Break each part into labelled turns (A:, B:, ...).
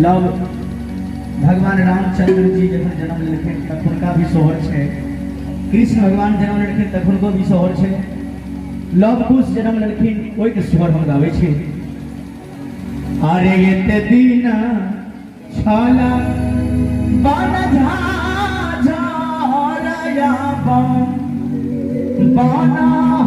A: Love भगवान रामचंद्र जी जखन जन्म लेलखिन तखुनका भी सोहर छै, कृष्ण भगवान जन्म लेलखिन तखुनको भी सोहर छै, लव कुश जन्म लेलखिन ओहिके सोहर हम गाबै छी। अरे एते दिन छला बन झाझरया बन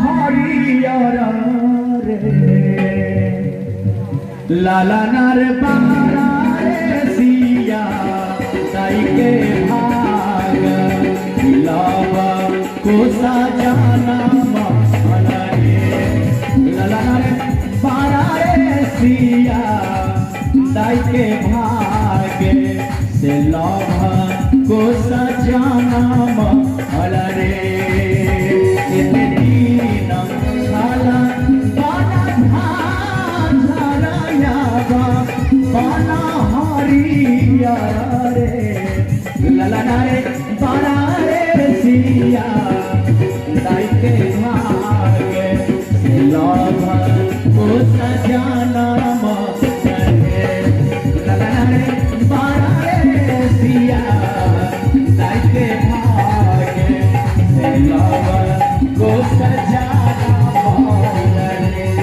A: हरियर रे, लाला नर बारा रे सिया दाई के भाग, लव कोसा जाना मन रे, लाला नर बारा रे सिया दाई के भाग से लव कोसा जाना मन रे। एते दिन छला बन झाझरया बन हरियर रे, ललना रे बारा रे सिया दाई के भाग से लव को सजाना रे, ललना रे बारा रे सिया दाई के भाग से लव को सजाना रे।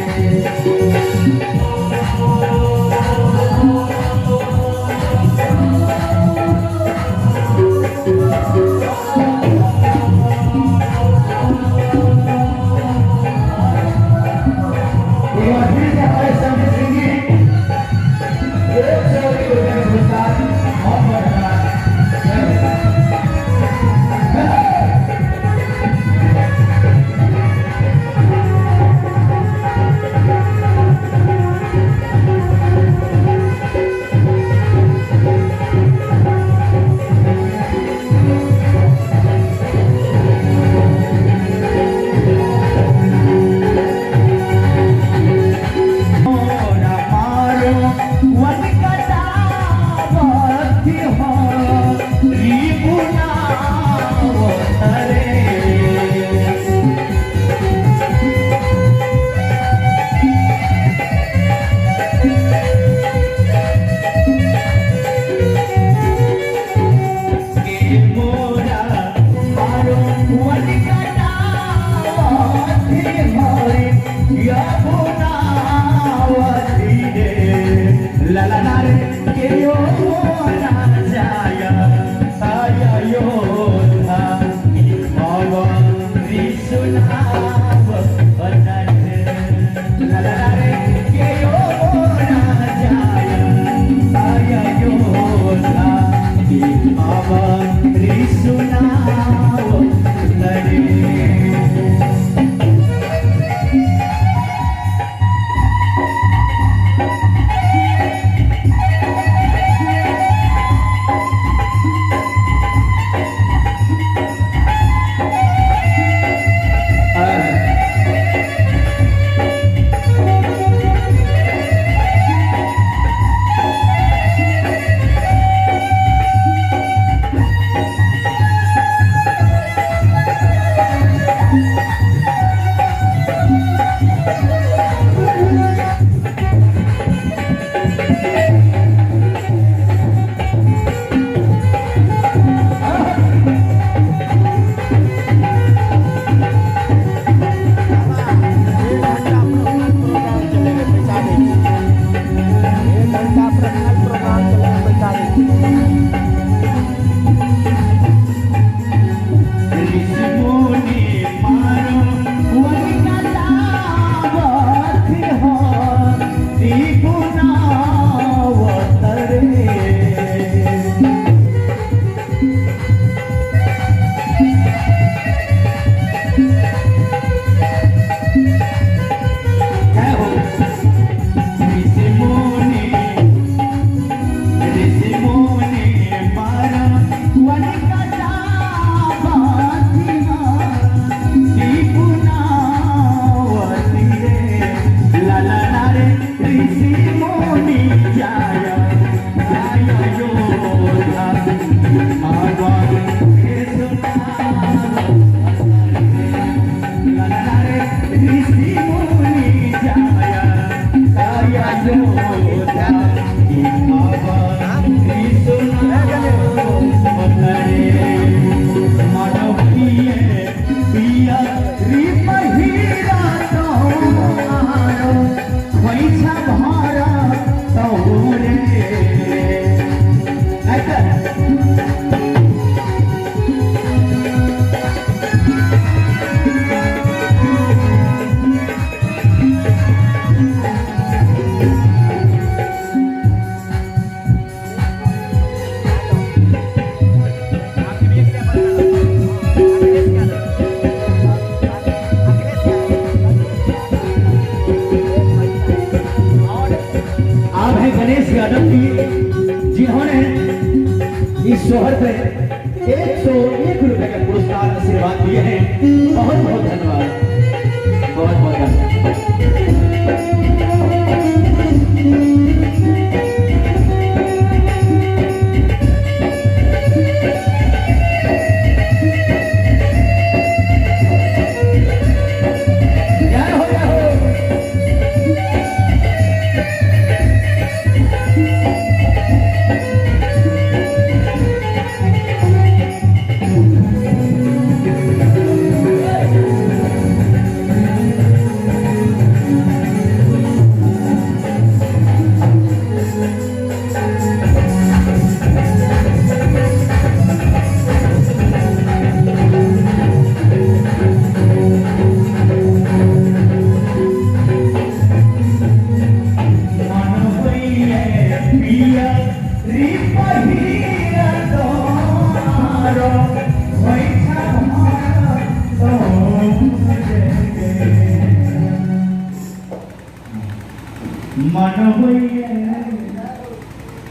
A: मन होइए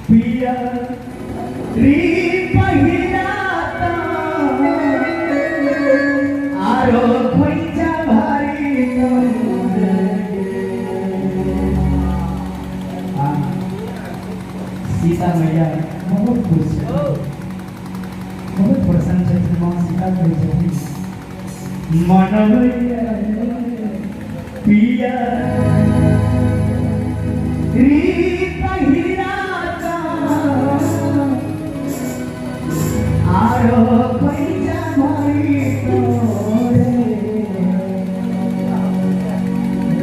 A: पिया री पहिरा आरो खोइचा भारी। सीता मैया बहुत खुश है, बहुत प्रसन्न छथिन। माँ सीता कहै छथिन मन होइए पिया री पहिरा आरो खोइचा भारी तोरे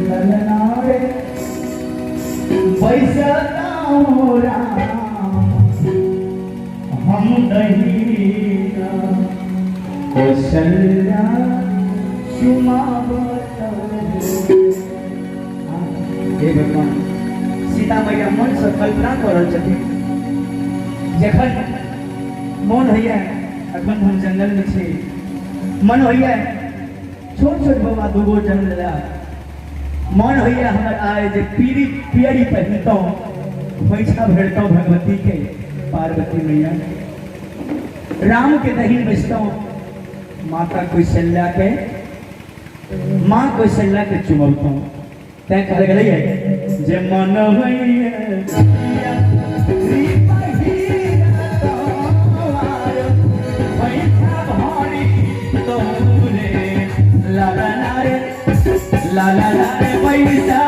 A: ललना रे बैसताऊँ राम हम दहीना कौशल्या सुमावत। हे भगवान, सीता मैया मन से कल्पना कऽ रहल छथिन, जखन मन होइए अखन हम जंगल में छी, मन होइए छोट छोट बौआ दूगो जन्म लेला, मन होइए हमर आय जे पीरी पियरी पहिरतहुँ, खोइछा भरितहुँ भगवती के पार्वती मैया, राम के दही बैसतहुँ, माता कौशल्या के माँ कौशल्या के चुमौतहुँ। तैं कहल गेलै जे मन होइए ला ला ला रे पैसा